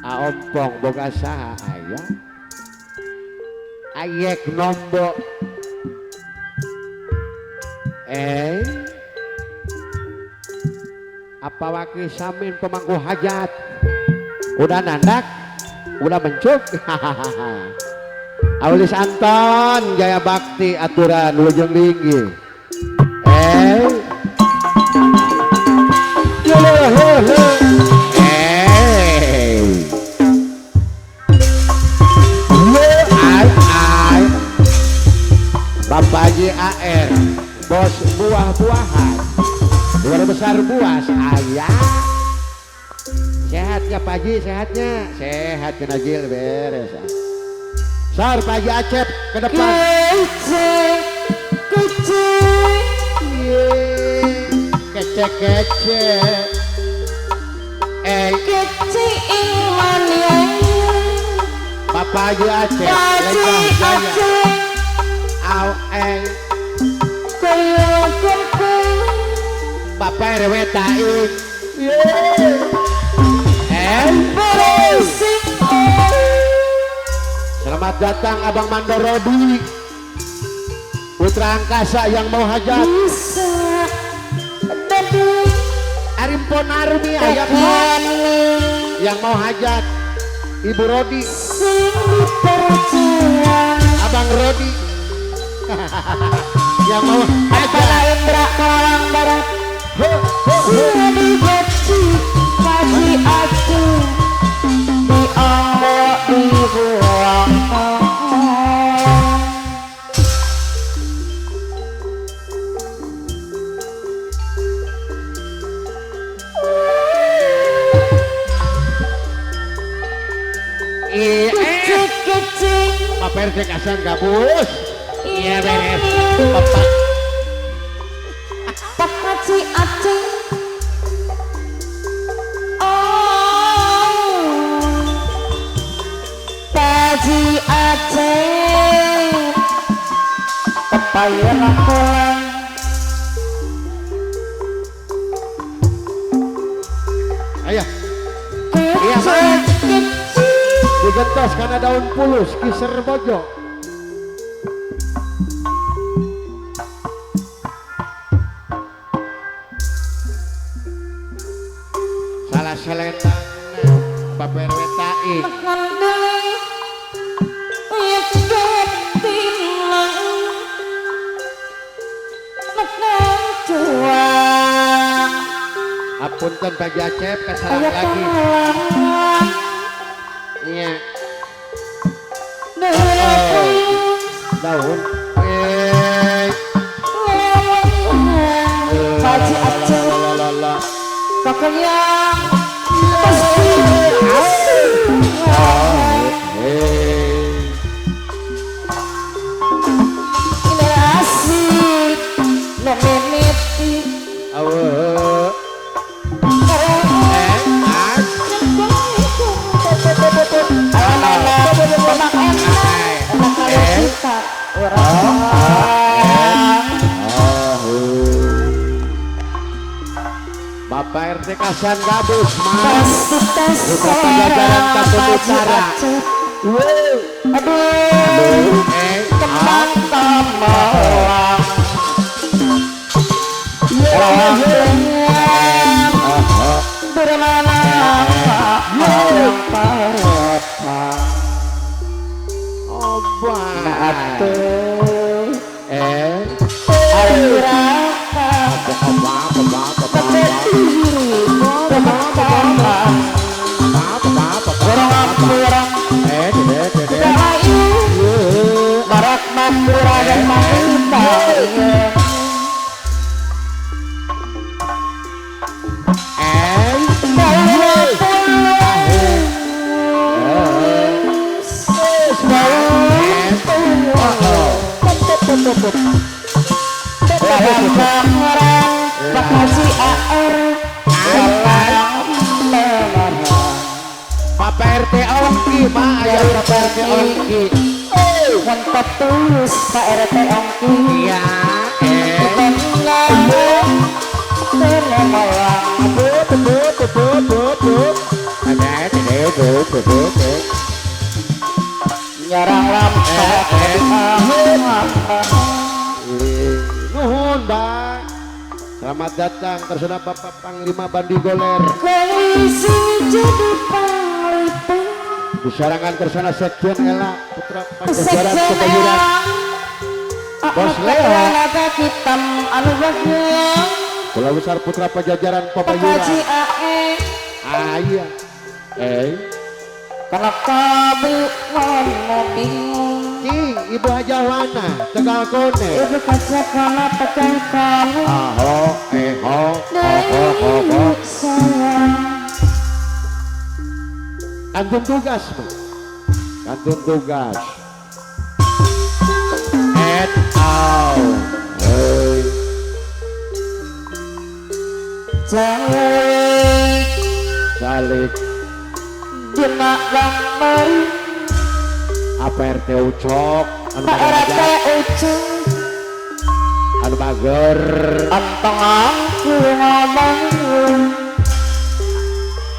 Aompong boga saha aya ayek nombok apa wakil samin pemangku hajat udah nandak udah mencuk Aulis Anton Jaya Bakti aturan Lujeng Linggi Bapak JAR bos buah-buahan luar besar buas ayah sehat ya Pak Haji sehatnya sehat kena Najil beres sar Pak Haji Acep ke depan kece kece kece imannya Bapak Haji Acep lenggah jaya au Bapak RW Taik selamat datang Abang Mandor Rodi putra angkasa yang mau hajat Arimpon Arumi ayam yang mau hajat Ibu Rodi Abang Rodi yang mau hajat Indra Kalang Barat kasih aku di Allah dibuang Pak RT kasan gabus iya beres Bapak Pak Haji Aceh Haji Aceh pepaya lakuan ayah iya man digentos karena daun pulus kiser bojo salah selendang Bapak RW Taik apunten Pak Jacep kesalahan lagi iya daun Haji Aceh pokoknya ini asik meniti Bapak RT Kasan Gabus mas beberapa jajaran Kampung Utara aduh kembang tamalang bermana Pak Haji AR Bapak RT Ongki Pak ayah Bapak RT Ongki mantap tulus Pak RT Ongki iya nyarang lampah nuhun Mbak. Selamat datang tersudah Bapak Panglima Bandi Goler. Polisi jadi panglima Disarangan tersana Sekjen Ela Putra Pajajaran Kebayoran. Bos Leo hitam anu bagus Pulau Besar Putra Pajajaran Pebayuran. Iya. karena kami mau bingung King Ibu Hajawana Tegal Kone. ibu kaca karena tekan kamu Aho sayang Kantun tugas Mas. Kantun tugas. Et au. Hey. Salik dina gambar apa RT Ucok anu Pak RT bagajak Ucok anu bager antong aku ngomong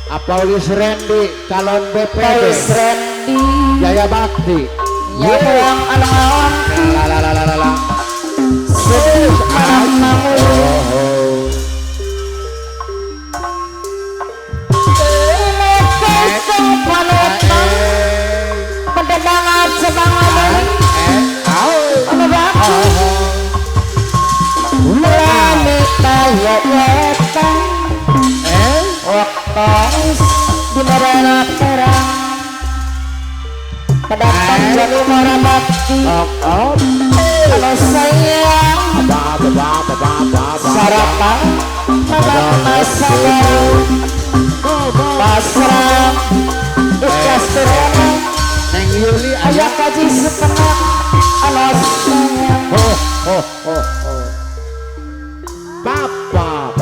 apa Ulis Randy calon BPD Paulis Randy Jaya Bakti yang anak-anak la sedih malam namun pendedangan semangat anu bagus wanita yaitan waktu di merah terang pendatang jadi marah bakti kalau sayang sarapan mengenai sayang pasrah ikhlas terang Neng Yuli ayah kaji setengah alas sayang Bapak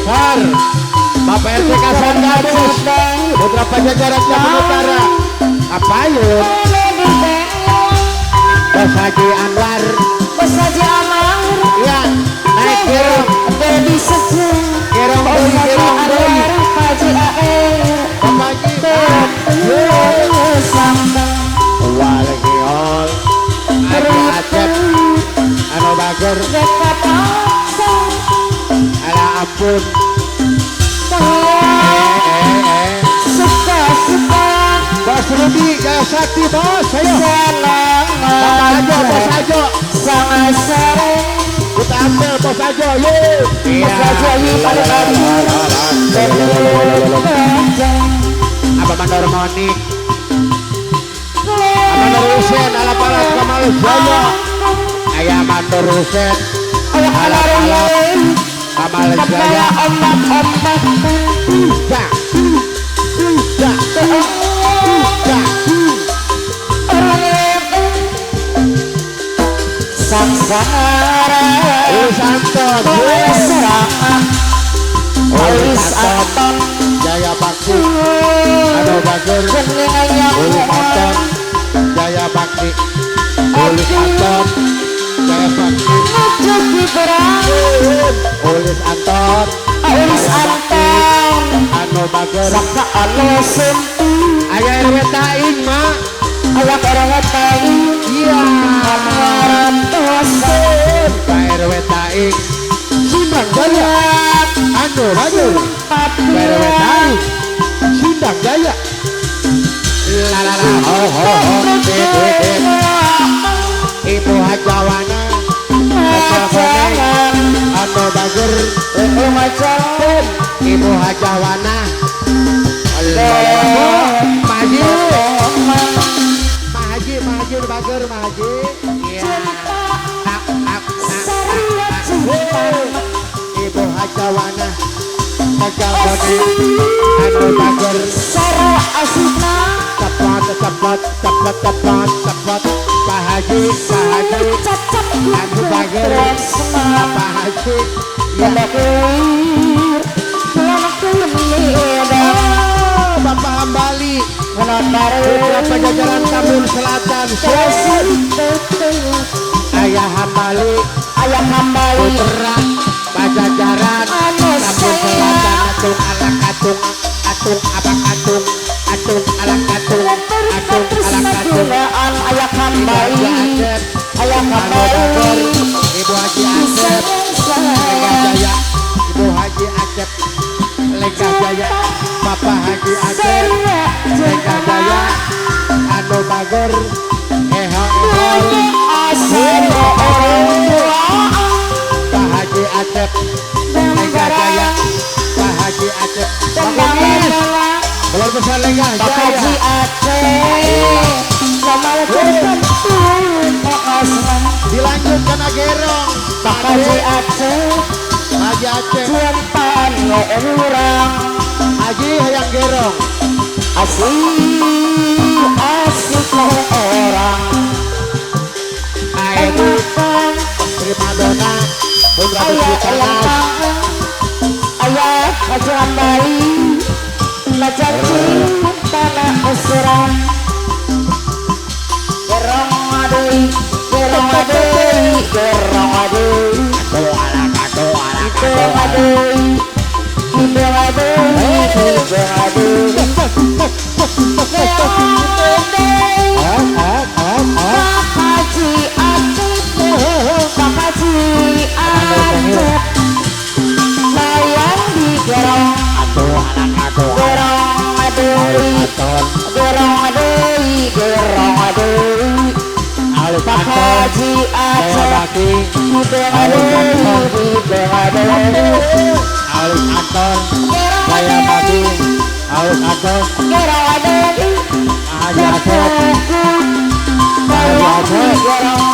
Sar Bapak RT Kasan Gadis Putra Pajajaran Jabon Utara apa yuk Bos Haji Anwar Bos Haji Anwar ya naik kirong Baby sejuk kirong Bos doi Haji kirong doi Anwar Haji Air Bapak Haji sambang walagi hol Haji Acep anu bager dekat paksa ala ampun suka-suka Bos Rudi Jaya Sakti bos ayo Bapak Hajo Bos Hajo sangat sering kita ambil Bos Hajo yuk Bos Haji yuk pada kami apa mandor monik mandor Husen ala palat kamal jaya ayah mandor Husen ala palat kamal jaya ombak-ombak Sangsara Usanton serangan Paulis Anton Jaya Bakti anu bager Jenengnya Ulis Anton Jaya Bakti Ulis Anton Jaya Bakti Jadi berang Ulis Anton Paulis Anton anu bager Saka anu sempi ayah RW Taing mak Ayah orang tahu iya Amaran dosa Pak RW Taing Sindang Jaya anu bager Pak RW Taing Sindang Jaya lalala Ibu Hajawana Jangan anu bager macam Ibu Hajawana Maji Maji bager Maji iya Ibu Hajawana Tegal Kone anu bager Sarah Asina cepat Pak Haji Cacap anu bager Pak Haji ya Bapak Hambali Putra Pajajaran Tambun Selatan Ayah Hambali Putra Pajajaran Tambun Selatan atung kembali Acep, ayah Anu Bagor, kembali Ibu Haji Acep, Legah Jaya, Ibu Haji Acep, Legah Jaya, Bapak Haji Acep, Legah Jaya, Anu Bagor, asal orang tua Pak Haji Acep, Legah Jaya, Pak Haji Acep, tentang Keluar besar Legah Pak Jaya. Haji Aceh sama tertentu asman Dilanjutkan Agerong, Pak Haji Aceh Haji Aceh, cientan orang Haji Hayang Gerong, asik orang Aedu, Primadona, Putra ayah Bukitanas, ayah kajian Bali belajar tanah usuran gerong adui gerong adui gerong adui gerong adui gerong adui Pak Haji Aceh Pak Haji Aceh sayang di gerong gerong adui gerong adui gerong adui Pak Haji Aceh gerong adui gerong adui Alus Anton, gerong saya adui Bagi, Alus Anton, gerong adui Haji Aceh, sayang di gerong